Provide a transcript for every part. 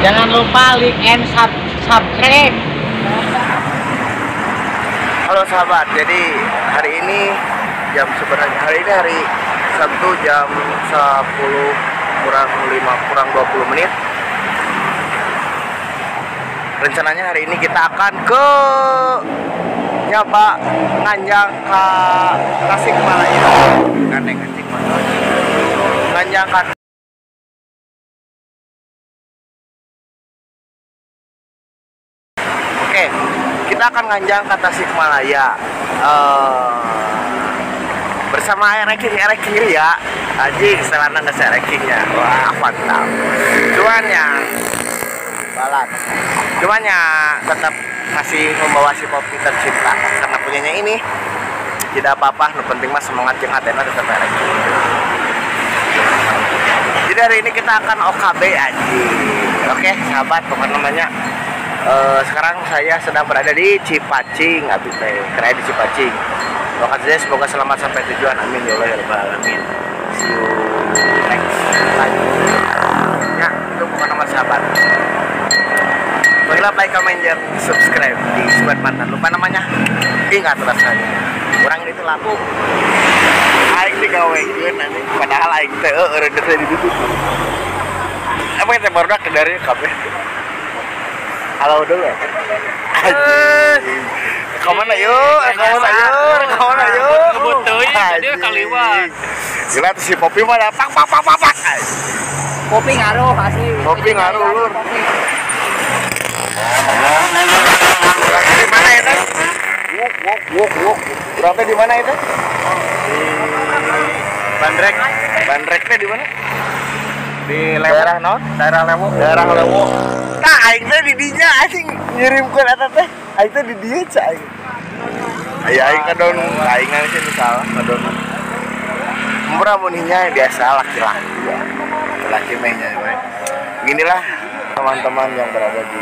Jangan lupa like and subscribe. Halo sahabat, jadi hari ini jam sebenarnya hari ini hari Sabtu jam 10 kurang 5 kurang 20 menit. Rencananya hari ini kita akan ke nyoba nganjang ke Tasikmalaya. Gandeng anjing nganjang ke. Oke, kita akan nganjang ke Tasikmalaya bersama ereking ya. Anjing, celana nggak erekingnya. Wah, mantap. Cuman ya balat. Cuman ya tetap masih membawa si Popi tercinta karena punyanya ini. Tidak apa-apa, nu penting mah semangat jeung hatena tetap ereking. Jadi hari ini kita akan OKB anjing. Oke, sahabat, pokoknya namanya sekarang saya sedang berada di Cipacing, habis teh di Cipacing. Doakan saja semoga selamat sampai tujuan. Amin ya Allah ya rabbal alamin. See you next time. Ya, itu bukan nama sahabat. Baiklah, like, comment, dan subscribe di Squad Mantan. Lupa namanya. Ingat rasanya. Orang ini tuh laku. Aing digawekeun anjing. Padahal aing teh eueuh teh di ditu. Apa teh barudak dari kabeh. Halo dulu ya. Anjing. Kemana yuk? Kemana yuk? Kemana yuk? Ngebut teuing jadi kaliwat. Gila tuh si Popi mah pak pak pak pak pak. Popi ngaruh asli. Popi ngaruh lur. Di mana itu? Wuk wuk wuk wuk. Berapa di mana itu? Di Bandrek. Bandreknya di mana? Di Lewo. Daerah naon? Daerah Lewo. Daerah Lewo. Tah aing teh di dinya anjing ngirimkeun eta teh. Aing teh di dieu cai aing. Aya aing kadon aing sih nu salah kadon. Murah mun nya biasa laki-laki ya. Laki meh nya we. Beginilah teman-teman yang berada di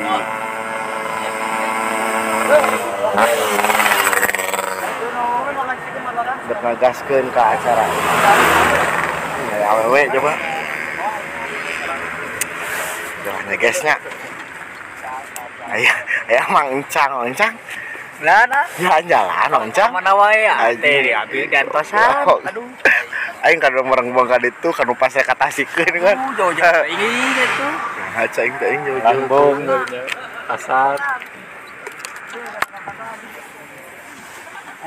ngagaskeun ka acara. Ya awewe coba. Jalan guysnya. Ayah, ayah mang encang, encang. Lah nah. Jalan-jalan encang. Mana wae teh diambil diantosan. Aduh. Aing kada mereng-bang ka ditu kanu pas saya katasikeun kan. Jauh-jauh ini gitu. Nah, cai aing teh jauh-jauh. Lambung pasar.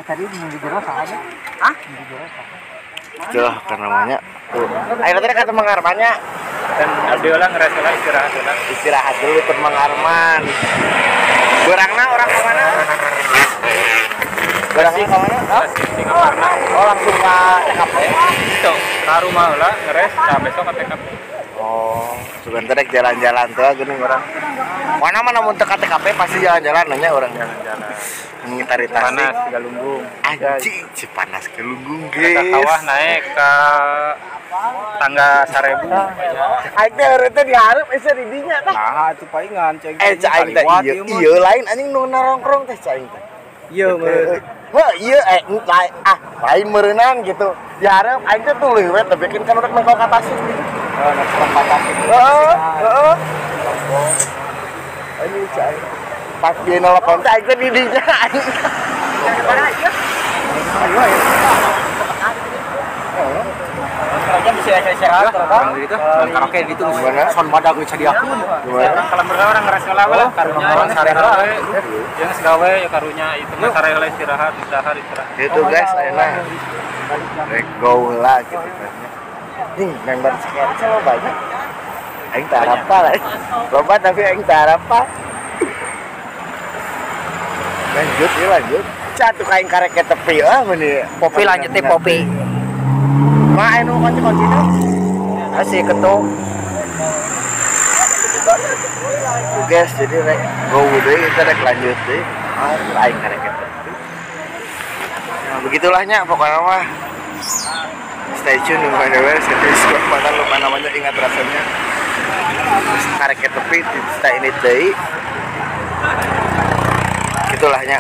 Tadi mau dijeros aja. Hah? Dijeros. Tuh, karena namanya. Tuh. Aing tadi kata Mang Armannya. Dan abdi ulah ngerasa istirahat dulu. Istirahat dulu ke Mang Arman. Berangna orang ke mana? Berangna ke mana? Oh, langsung ke TKP. Itu, ke rumah lah ngeres, nah besok ke TKP. Oh, sugan teh jalan-jalan tuh geuning orang. Mana-mana mun teu ka TKP pasti jalan-jalan nanya orang jalan-jalan. Mengitari Tasik. Panas Galunggung. Anjing, Cipanas Galunggung, guys. Ke kawah naik ke tangga 1000. Aing teh heureut teh dihareup geus di dinya tah. Nah, itu palingan cai. Cai teh ieu lain anjing nu narongkrong teh cai teh. Ieu meureun. Heuh, ieu lain meureunan gitu. Dihareup aing teh tuluy we tebikeun kan urang mengkol ka Tasik gitu. Heeh, nak ka Tasik. Heeh, heeh. Anjing cai. Pas dia nelpon teh aing teh di dinya anjing. Ayo ayo. Kerajaan bisa istirahat orang itu karaoke gitu son badag geus sadiakeun. Kalau mereka orang ngeres heula lah karunya orang sare heula jeung segawe ya karunya itu mah sare heula istirahat istirahat istirahat. Itu guys ayeuna rek go heula gitu kan. Ih, member sekian lo banyak. Aing teu arapal. Loba tapi aing teu arapal. Lanjut ya lanjut. Catu kain karek ke tepi ah meni. Popi lanjut teh Popi. Ma anu kunci-kuncina. Asih ketuk. Guys, jadi rek go deui kita rek lanjut deui. Ah, aing karek ke tepi. Nah, begitulahnya pokoknya mah. Stay tune di mana we, stay mantan lupa namanya ingat rasanya. Karek ke tepi stay ini deui. Itulahnya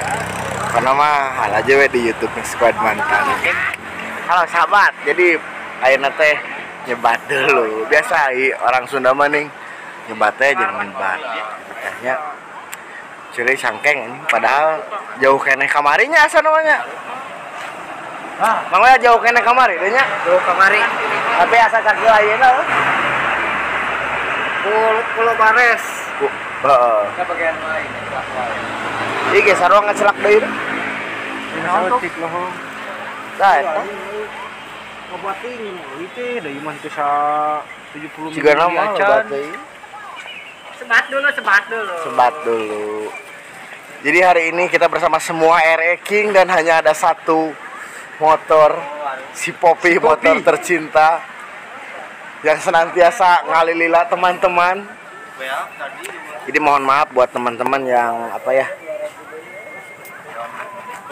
karena mah hal aja we di YouTube Squad Mantan. Oke. Halo sahabat, jadi ayeuna teh Nyebat dulu. Biasa orang Sunda mah nih nyebatnya jangan nyebat. Gitu ciri sangkeng ini padahal jauh keneh kamarinya asa namanya. Mang we jauh keneh kamari teh nya. Jauh kamari. Tapi asa cakil ayeuna. Pulau Bares. Heeh. Ke bagian lain celak wae. Ieu ge sarua ngacelak deui. Saeutik lohong. Tah eta. Ngobating ieu teh da ieu mah teu sa 70 mili acan. Sebat dulu, sebat dulu. Sebat dulu. Jadi hari ini kita bersama semua RE King dan hanya ada satu motor, si Popi, motor tercinta yang senantiasa ngalilila teman-teman. Jadi mohon maaf buat teman-teman yang apa ya.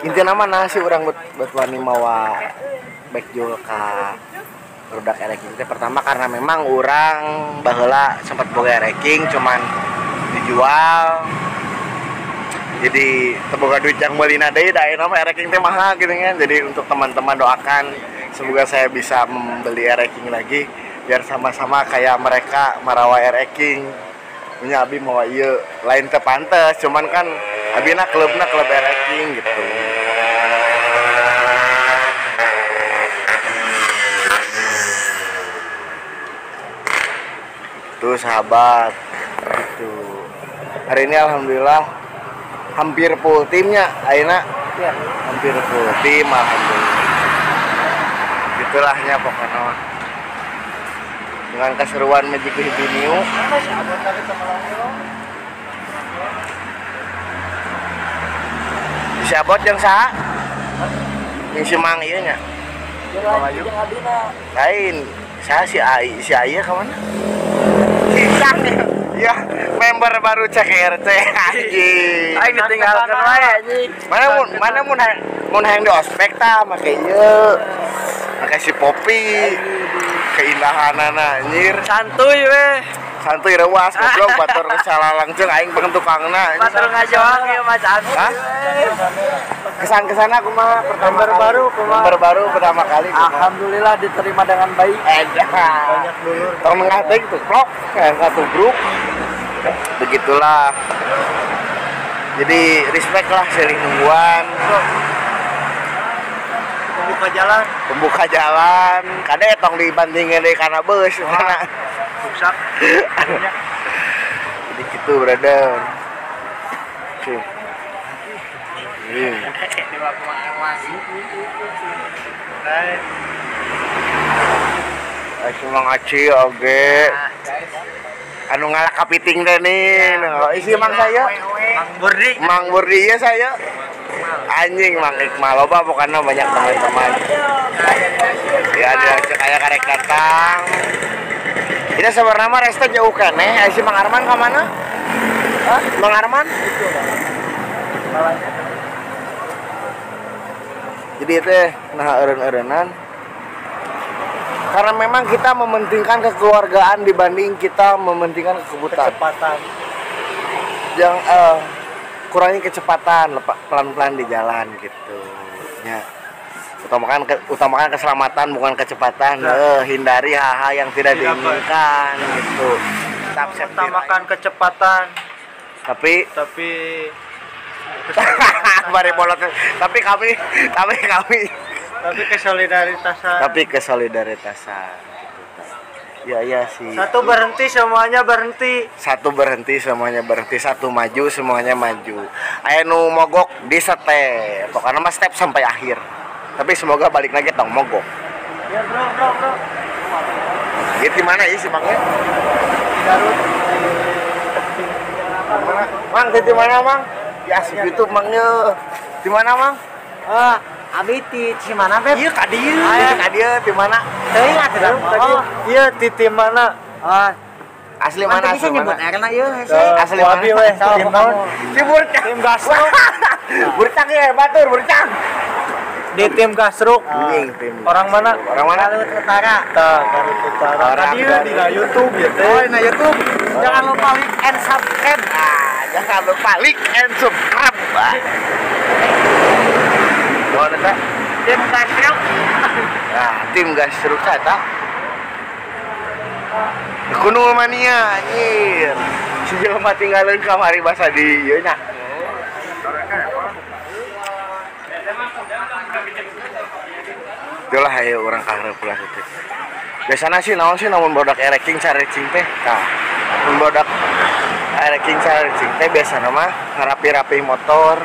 Intinya mana sih orang buat wani mawa backjul ka produk RE King. Pertama karena memang orang baheula sempat boga RE King cuman dijual. Jadi teboga duit yang meulina deui da ayeuna mah RE King teh mahal gitu kan. Jadi untuk teman-teman doakan semoga saya bisa membeli RE King lagi biar sama-sama kayak mereka marawa RE King. Nya abi mawa ieu lain teu pantes cuman kan abina klubna klub RE King gitu. Tuh sahabat gitu. Hari ini alhamdulillah hampir full timnya ayeuna ya. Hampir full tim alhamdulillah. Gitulahnya pokoknya dengan keseruan Magic New. Si abot yang saha? Yang si Mang ieu nya. Lain, saha si Ai, si Ai ka mana? Ya, member baru CKRC anjing. Aing ditinggalkeun wae anjing. Mana mun hayang di ospek tah make ieu. Make si Popi. Keindahanana anjir. Santuy we. Santuy reuas goblok batur salalang jeung aing pengen tukangna. Batur ngajoang ieu mah santuy. Kesan-kesana kumaha pertama member baru kumaha? Member baru pertama kali kumaha? Alhamdulillah diterima dengan baik. Banyak dulur. Tong nengah teh tuh plok satu grup. Begitulah. Jadi respect lah saling nungguan. Pembuka jalan. Pembuka jalan. Kade tong dibandingin deui kana beus mana. Rusak. Jadi gitu brother. Tuh. Mang Aci oge. Anu ngalak kapiting teh nih. Isi mang saya. Mang Burdi. Mang Burdi ya saya. Anjing Mang Iqmal loba pokoknya banyak teman-teman. Ya ada kayak karek datang. Ini sebenarnya mah resta jauh keneh. Si Mang Arman ka mana? Hah? Mang Arman? Jadi teh nah eureun-eureunan. Karena memang kita mementingkan kekeluargaan dibanding kita mementingkan kekebutan. Kecepatan. Yang kurangi kecepatan, pelan-pelan di jalan gitu. Ya. Utamakan keselamatan bukan kecepatan. Nah. Hindari hal-hal yang tidak diinginkan gitu. Tetap utamakan kecepatan. Tapi mari bolot. Tapi kami tapi kesolidaritasan. Tapi kesolidaritasan gitu. Ya ya sih. Satu berhenti semuanya berhenti. Satu berhenti semuanya berhenti, satu maju semuanya maju. Aya nu mogok di step. Pokoknya mah step sampai akhir. Tapi semoga balik lagi tong mogok. Ya bro, bro, bro. Ieu di mana ieu si Mangnya? Di Garut. Mana? Mang, di mana, Mang? Ya asik itu Mangnya. Di mana, Mang? Abi di Cimana, Beb? Iya, ka dieu. Ka dieu di mana? Teuing atuh. Oh, iya di mana? Oh. Asli mana? Bisa nyebut airna ieu hese. Asli mana? Abi we, tim naon? Si Burcang. Tim Gasruk. Burcang ya, batur Burcang. Di tim Gasruk. Anjing tim. Orang mana? Orang mana? Garut Utara. Tah, Garut Utara. Orang Tadi di YouTube ya teh. Oh, di YouTube. Jangan lupa like and subscribe. Ah, jangan lupa like and subscribe. Mana teh? Tim Gasruk. Nah, tim Gasruk eta. Kuno mania anjir. Si jelema tinggalin kamari basa di ieu nya. Itulah ayo urang ka hareup lah teh. Biasana sih naon sih namun bodak ereking carecing teh. Tah. Mun bodak ereking carecing teh biasana mah ngarapi-rapi motor.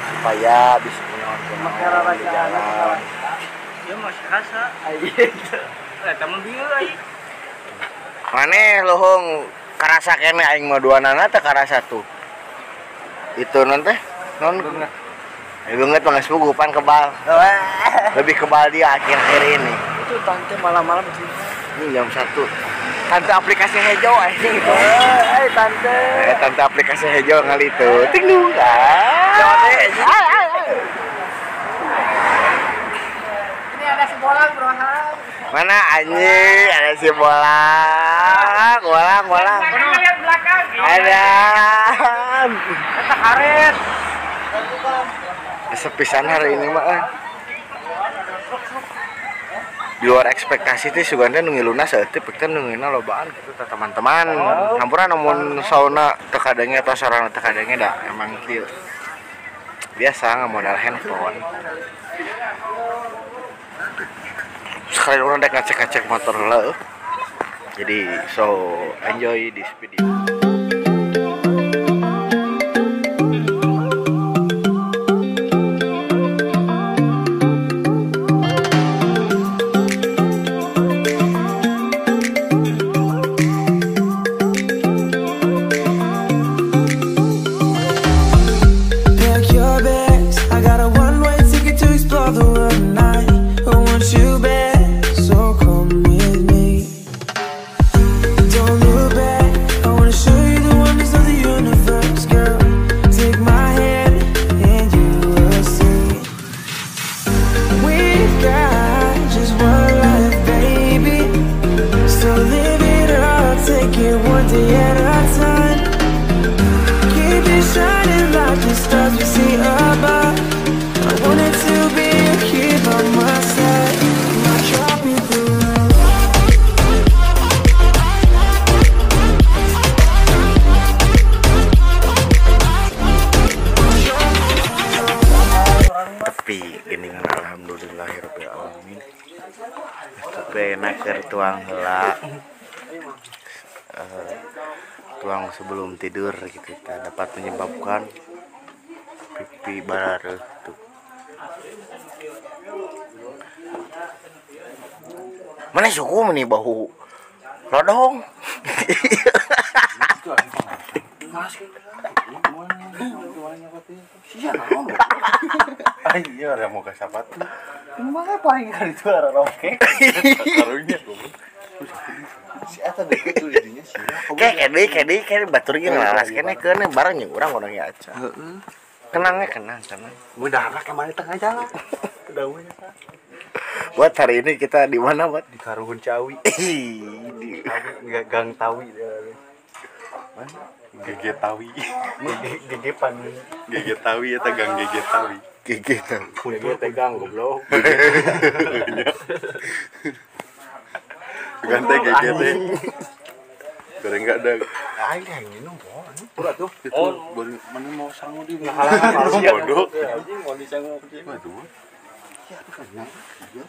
Supaya bisa kunaon di jalan. Ieu mah kasa. Eta mah bieu ai. Maneh luhung karasa kene aing mah duanana teh karasa tuh. Itu non teh non banget mah geus pugupan kebal. Lebih kebal dia akhir-akhir ini. Itu tante malam-malam ini jam 1. Tante aplikasi hijau anjing itu. Tante. Tante aplikasi hijau ngali itu. Ting dung. Ini ada si bolang, Bro. Mana anjing? Ada si bolang. Bolang. Lihat belakang. Ada. Eta karet. Sepisan hari ini mah. Di luar ekspektasi teh suganda nu ngiluna saeutik teh nu ngiluna lobaan gitu tah teman-teman. Hampura namun sauna teu kadenge atau sarana teu kadenge da emang kieu. Biasa ngamodal handphone. Sekali orang dek ngecek-ngecek motor heula. Jadi so enjoy this video. Alhamdulillahirabbil alamin. Tapi enak keur tuang heula. Tuang sebelum tidur gitu kita dapat menyebabkan pipi bareuh tuh. Mana suku meni bahu lodong. Iya, ada mau ke sepatu. Mana paling kali itu ada roke. Karunya si eta deket tuh jadinya sih. Kayak batur ge ngalaras kene keun bareng jeung urang urang ya aca. Heeh. Kenangnya kenang. Udah lah kemana tengah jalan. Udah Buat hari ini kita di mana, Buat? Di Karuhun Ciawi. Di Gang Tawi. Mana? GG Tawi. GG Pan. GG Tawi eta Gang GG Tawi. GG Tawi. GG tegang goblok. Ganti GG teh. Goreng enggak ada. Aing yang minum po. Udah tuh. Itu mana mau sangu di bodoh. Anjing mau disangu. Waduh.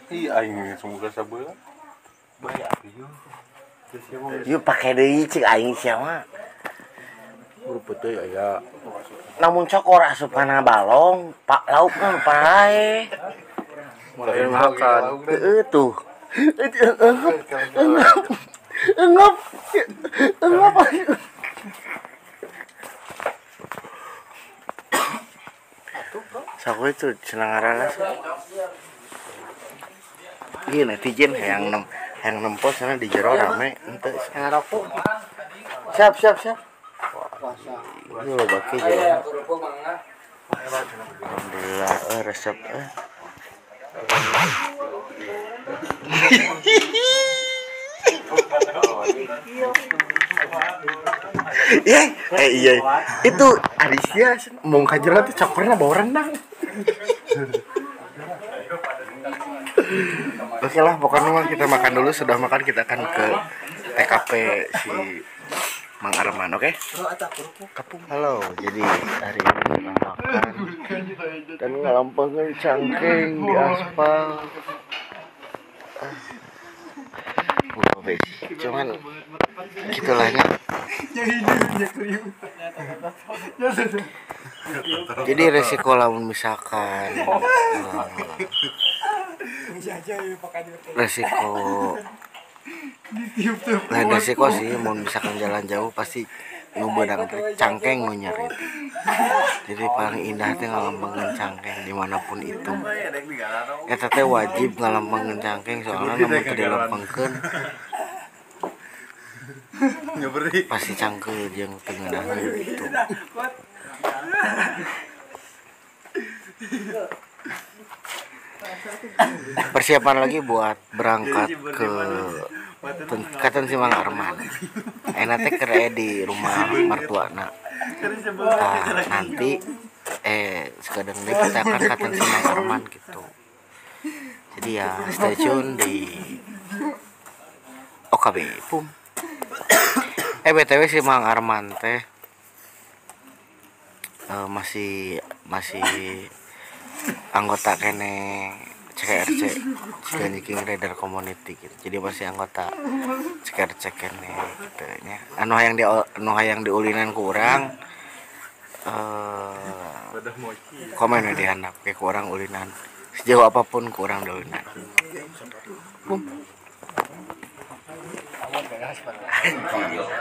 Iya aing semoga sabeula. Bae atuh. Yuk pakai deui cik aing sia mah. Uruput deui aya. Namun cokor asup kana balong, pak lauk mah pae. Mulai makan. Heeh tuh. Engap. Engap. Saku itu cenah ngaranna. Iya netizen yang nempo sana di jero rame ente ngarokok. Siap. Wah, ini lo baki jero. Alhamdulillah resep. Iya, itu Alicia mau kajero tuh cokorna bawa rendang. Oke lah, pokoknya mah kita makan dulu. Sudah makan kita akan ke TKP si Mang Arman, oke? Kapung. Halo, jadi hari ini kita makan dan ngalampangan cangkeng di aspal. Cuman gitulahnya. Jadi resiko lamun misalkan resiko lain resiko sih, mau misalkan jalan jauh pasti nu beudang cangkeng nu nyeri. Jadi paling indah teh ngalampangan cangkeng dimanapun itu. Eta teh wajib ngalampangan cangkeng soalnya lamun teu dilempengkeun pasti cangkeul jeung teu ngeunaheun gitu. Persiapan lagi buat berangkat ke Katen si Mang Arman. Enak teh keur di rumah mertuana. Nah, nanti sekadang deui kita akan katen si Mang Arman gitu. Jadi ya stay tune di OKB. Pum. BTW si Mang Arman teh masih anggota kene CKRC, Ciganjur King Rider Community gitu. Jadi masih anggota CKRC kene gitu nya. Anu hayang diulinan ku urang komen we dihandap ke ku urang ulinan. Sejauh apapun ku urang diulinan. Bum.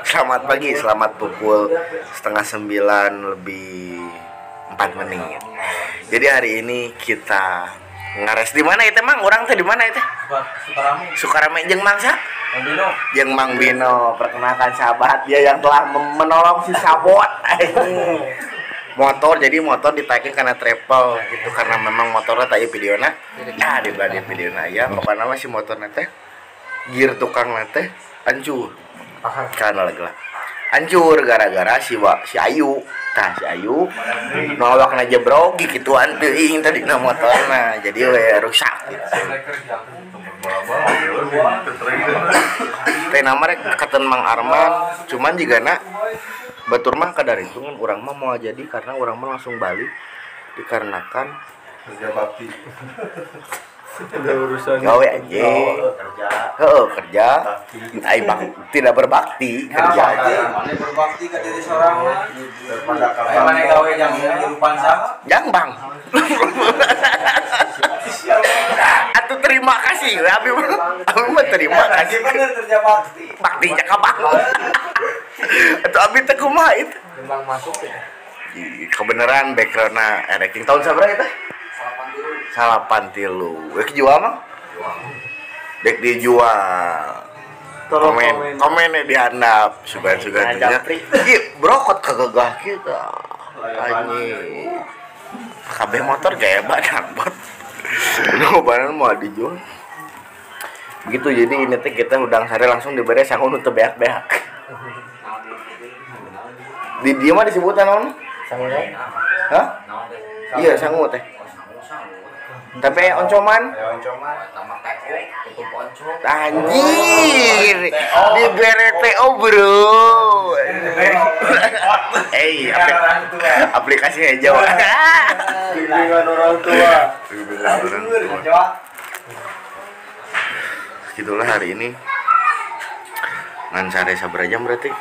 Selamat pagi, selamat pukul 8:30 lebih 4. Jadi hari ini kita ngares di mana itu Mang? Urang teh di mana itu? Sukarame. Sukarame jeung Mang sa? Mang Bino. Jeung Mang Bino, perkenalkan sahabat dia yang telah menolong si Sabot. Motor, jadi motor ditaikin karena travel gitu karena memang motornya tak videona. Nah, di belah videona ya, pokoknya mah si motorna teh gear tukang teh hancur. Karena lagi lah. Hancur gara-gara si Ayu. Tah si Ayu nolak na jebrog gituan teuing tadi na motorna. Jadi we rusak gitu. Teh nama rek katen Mang Arman, cuman jigana batur mah kadar itu kan urang mah mau jadi karena urang mah langsung balik dikarenakan kerja bakti. Udah urusan gawe anjing. Kerja. Heeh, kerja. Ai tidak berbakti, kerja aja. Mana berbakti ke diri seorang daripada mana gawe jang kehidupan saha? Jang bang. Atuh terima kasih, abi mah terima kasih. Bener kerja bakti. Baktinya ka bang. Atuh abi teh kumaha itu? Bang masuk ya. Kebenaran backgroundna ranking tahun sabaraha eta? 83. Rek jual mah? Dek dijual. Komen komen dihandap sugan-sugan nya. Ih, brokot kagagah kita. Anjing. Kabeh motor gaya badan bot. Nu barang mau dijual. Begitu jadi ini teh kita udang sare langsung dibere sangu nu teu beak-beak. Di dieu mah disebutan naon? Sangu teh. Hah? Iya, sangu teh. Tapi oncoman? Ya oncoman tambah TO, tutup oncom. Anjir. Dibere TO, bro. Eh, aplikasi hijau. Bimbingan orang tua. Bimbingan orang tua. Segitulah hari ini. Ngan sare sabaraha jam berarti?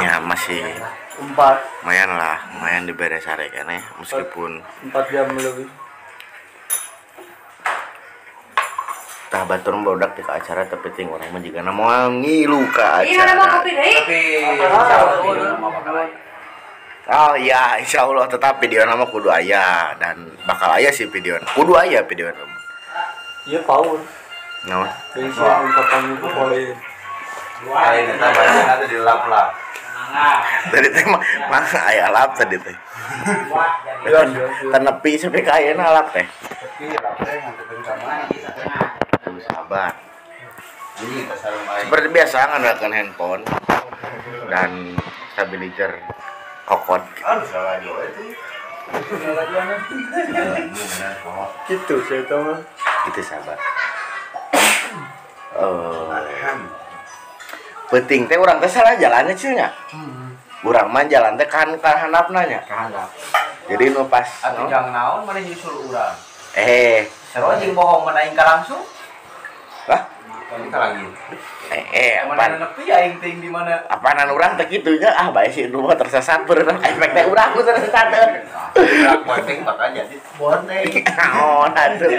Ya masih 4. Lumayan lah, lumayan dibere sare keneh meskipun 4 jam lebih. Tah batur barudak di acara tapi ting urang mah jigana moal ngilu ka acara. Tapi oh iya, insyaallah tetap video nama kudu aya dan bakal aya sih video. Kudu aya video nama. Iya power. Naon? Ungkapan itu poin. Lain eta banyak ada di lap-lap. Tadi teh mah aya lap tadi teh. Tenepi sampai ka ayeuna lap teh. Tapi lap teh ngantekeun ka mana? Sabar. Seperti biasa ngandalkan handphone dan stabilizer kokot. Gitu saya tahu mah. Gitu sahabat. Penting teh urang teh salah jalannya sih nya. Urang mah jalan teh kan ka handapna nya. Ka handap. Jadi nu pas atuh jang naon maneh nyusul urang. Seru jeung bohong mana aing ka langsung. Lah, ka lagi. Apaan nepi aing ting di mana? Apaanan urang teh kitu nya ah bae si Indro mah tersesat beurang efek teh urang nu tersesat. Bonteng bakal jadi bonteng. Naon atuh.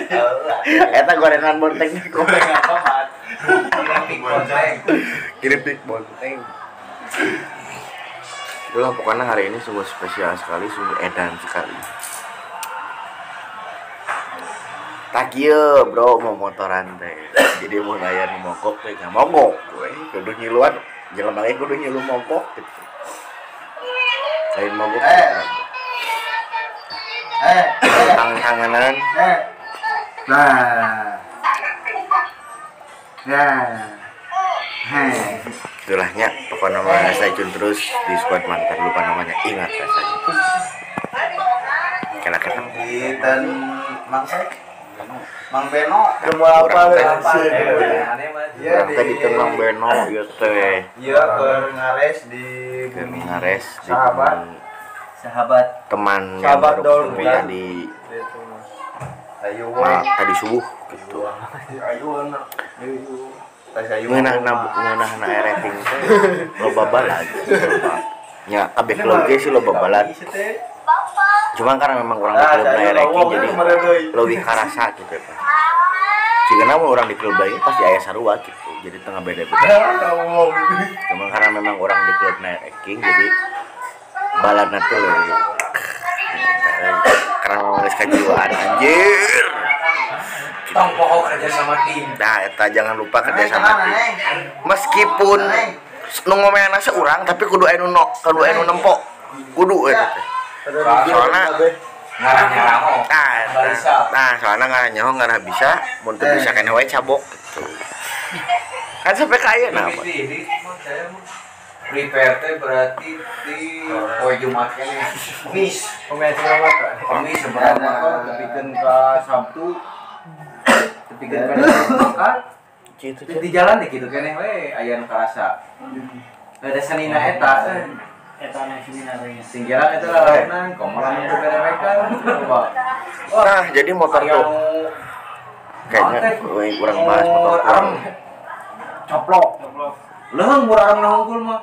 Eta gorengan bonteng teh goreng apa, Mat? Keripik bonteng. Keripik bonteng. Itulah pokoknya hari ini sungguh spesial sekali, sungguh edan sekali. Tak ieu bro mau motoran teh. Jadi mun aya nu mogok teh nya mogok we, kudu ngiluan, jelema ge kudu ngilu mogok gitu. Lain mogok. Tangan-tanganan. Nah. Nah. Itulahnya pokoknya mah stay tune terus di Squad Mantan, lupa namanya ingat rasanya. Kena ketemu di dan Mang Mang Beno semua apa ya tadi ke Mang Beno ieu teh. Iya keur ngares di bumi ngares di sahabat teman yang sahabat baru ketemu tadi. Tadi subuh gitu. Ngeunahna rating teh loba balad. Nya kabeh klub ge sih loba balad. Cuma karena memang orang di klub ranking jadi lebih karasa gitu ya Pak. Jika namun orang di klub lain pasti aya sarua gitu. Jadi tengah beda-beda. Cuma karena memang orang di klub ranking jadi baladna teh leuwih. Karena geus kajiwaan anjir. Tong poho kerja sama tim. Nah, eta jangan lupa kerja sama tim. Meskipun nu ngomeana seurang tapi kudu aya nu kudu aya nu nempo. Kudu eta teh. Soalna ngarah nyaho. Nah, soalna ngarah nyaho ngarah bisa, mun teu bisa keneh wae cabok gitu. Kan sampai ka ayeuna apa? Prepare teh berarti di poe Jumat keneh. Kamis, Kamis seberapa tepikeun ka Sabtu. Tepikeun ka makan. Gitu. Di jalan deh gitu keneh we aya nu karasa. Ada senina eta. Eta na senina teh. Singgiran eta lalaunan, komo lamun teu berewekan. Nah, jadi motor tuh kayaknya kurang bahas motor arem. Coplok. Leuheung murah arem hungkul mah.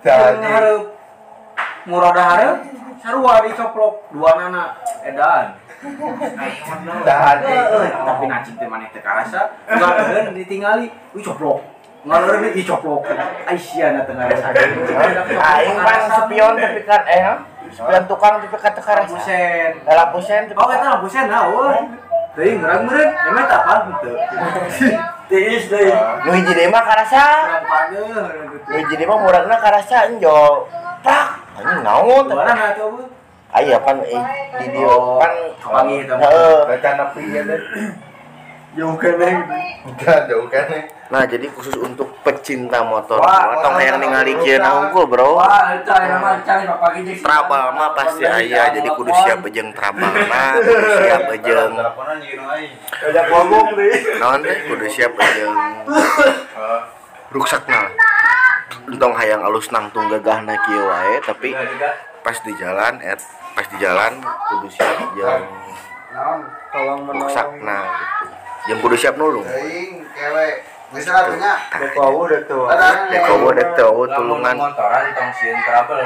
Jadi hareup. Murah hareup sarua dicoplok dua nana edan. Dahan tapi nacing teh maneh teh karasa ngaleureun ditingali euy coplok. Ngaleureun dicoplok. Ai sia na teu ngarasa. Aing pan spion tapi kan spion tukang tapi ka teu karasa. Lampu sen. Lampu sen. Oh eta lampu sen naon? Teuing ngerang meureun, emang tak apa henteu. Tiis deui. Nu hiji deui mah karasa. Nu hiji deui mah muragna karasa enjo. Prak. Anjing naon teh? Mana atuh bu? Aya pan di dieu pan kapanggih eta mah. Baca nepi ya teh. Jauh keneh. Udah jauh keneh. Nah, jadi khusus untuk pecinta motor, tong hayang ningali kieu na hungkul, bro. Wah, eta mah cari bapak ge. Trabal mah pasti aya, jadi kudu siap jeung trabalna, kudu siap jeung Ajak ngomong deui. Naon teh kudu siap jeung ruksakna. Entong hayang alus nangtung gagahna kieu wae, tapi pas di jalan kudu siap jeung tolong menolong ruksakna gitu. Jeung kudu siap nulung. Teuing kewe. Geus atuh nya. Dekowo dek teu tulungan. Motoran tong sieun trouble.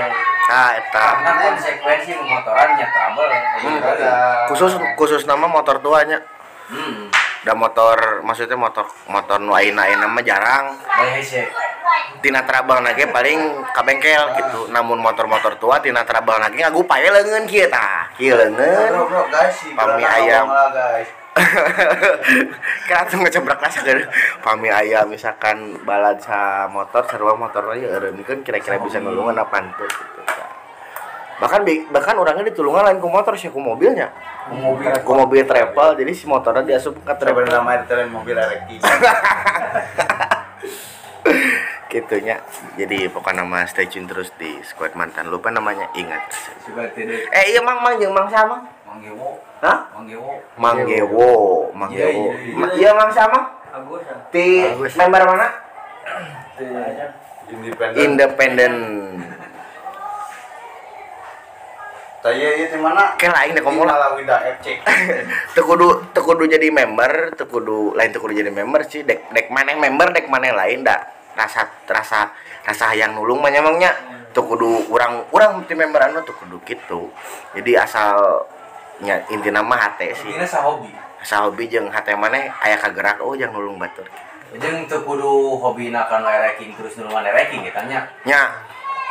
Tah eta. Karena konsekuensi motoran nya trouble. Khusus nama motor tuanya. Da motor maksudnya motor nu ayeuna-ayeuna mah jarang. Tina trouble na ge paling ka bengkel gitu. Namun motor-motor tua tina trouble na ge ngagupae leungeun kieu tah. Kieu leungeun. Bro, guys, pami ayam. Kira tuh ngecebrak rasa ke pami aya misalkan balad sa motor sarua motor aja eureun kira-kira bisa nulungan apa henteu gitu. Bahkan orangnya ditulungan lain ku motor sih ku mobilnya. Ku mobil travel jadi si motornya diasup ke travel. Sebenarnya mah ditelen mobil elektrik. Gitunya. Jadi pokoknya nama stay tune terus di Squad Mantan. Lupa namanya ingat. Iya Mang Mang jeung Mang sama. Mang Gewo. Hah? Mang Gewo. Mang Gewo, Mang Gewo. Iya Mang sama? Agus. Ti member mana? Independen. Saya ieu di mana? Ke lain deh komo Malawida FC. Teu kudu jadi member, teu kudu lain teu kudu jadi member sih. Dek maneh member, dek maneh lain da rasa hayang nulung mah nya mang nya. Teu kudu urang ti member anu teu kudu kitu. Jadi asal nya intina mah hate sih. Intina sahobi. Sahobi jeung hate maneh aya kagerak oh jang nulung batur. Jeung teu kudu hobina kan lereking terus nulungan lereking kitu nya. Nya.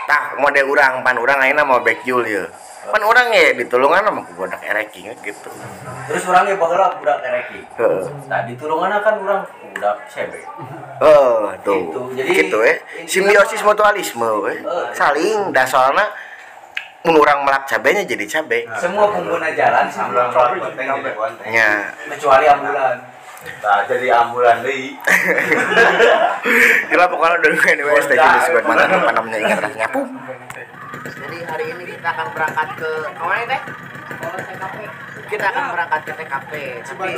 Tah model urang pan urang ayeuna mau backjul ieu. Pan urang ye ditulungan sama ku budak ereking gitu. Terus urang ge baheula budak ereking. Heeh. Tah ditulungan kan urang budak CB. Heeh, tuh. Gitu. Jadi gitu we. Simbiosis mutualisme we. Saling da soalna mun urang melak cabenya jadi cabe. Semua pengguna jalan sama. Nya. Kecuali ambulan. Nah, jadi ambulan deui. Gila pokoknya udah anyway, stay tune di Squad Mantan apa namanya ingat rasanya. Jadi hari ini kita akan berangkat ke kemana teh? TKP. Kita akan berangkat ke TKP. Tapi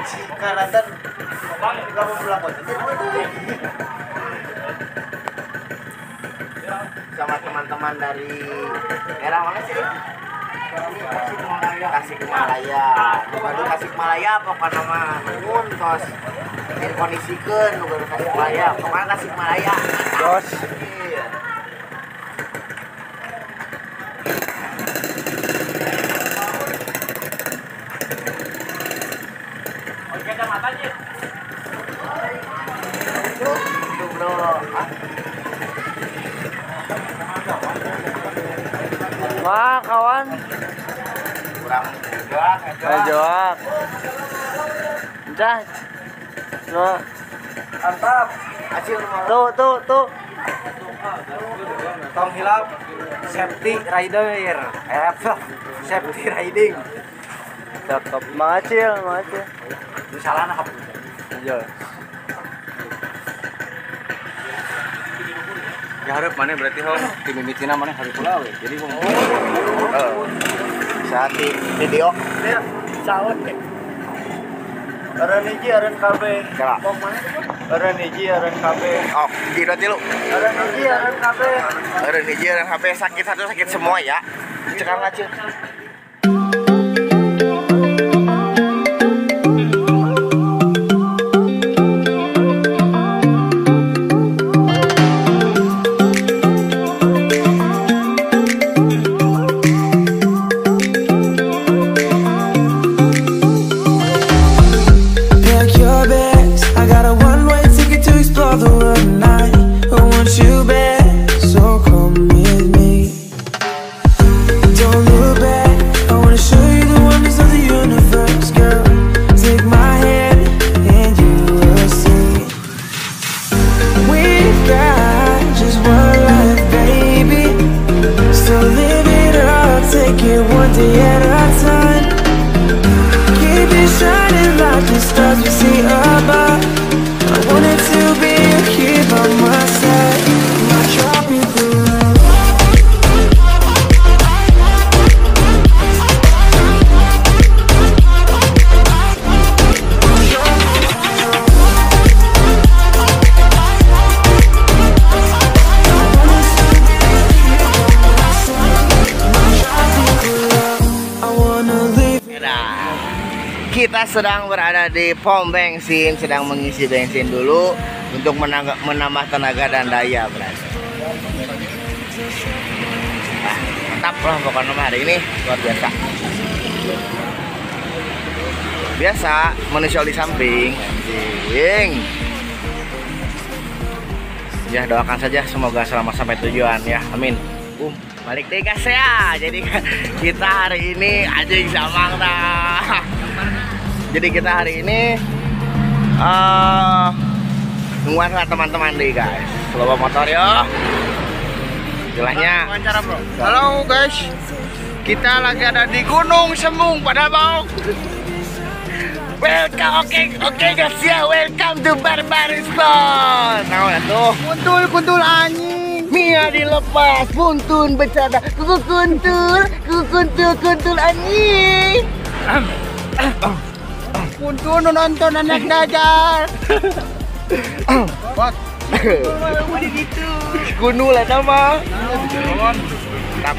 Cikaratan sama teman-teman dari daerah mana sih? Tasikmalaya. Waduh Tasikmalaya pokoknya mah nuhun tos dikondisikeun nu gaduh Tasikmalaya. Pokoknya Tasikmalaya. Jos. Tuh bro. Wah, kawan. Kurang juga, jawab. Udah. Tuh. Mantap. Tuh, tuh. Tong hilap safety rider. Safety riding. Cakep, makacil, makacil. Itu salah nak. Iya. Ya harap mana berarti hom tim mimitina mana hari pula we. Jadi wong. Saat di video. Saut. Aran hiji aran KB. Aran hiji aran KB. Oh, hiji dua tilu. Aran hiji aran KB. Aran hiji aran KB sakit satu sakit semua ya. Cekang aja. Kita sedang berada di pom bensin, sedang mengisi bensin dulu untuk menambah tenaga dan daya, berarti. Nah, mantap lah pokoknya hari ini luar biasa. Biasa manusia di samping, anjing. Ya doakan saja semoga selamat sampai tujuan ya, amin. Balik deh guys ya. Jadi kita hari ini anjing samang dah. Jadi kita hari ini nungguan lah teman-teman deh guys. Loba motor yo. Jelasnya. Wawancara bro. Halo guys. Kita lagi ada di Gunung Sembung pada bau. Welcome, oke guys ya, welcome to Barbaristan. Nah, tuh. Kuntul anjing. Mia dilepas, buntun bercanda. Kuku kuntul, kuku kuntul, kuntul anjing. Kuntun nonton anak dajar. Wah. Gunung lah nama. Mantap.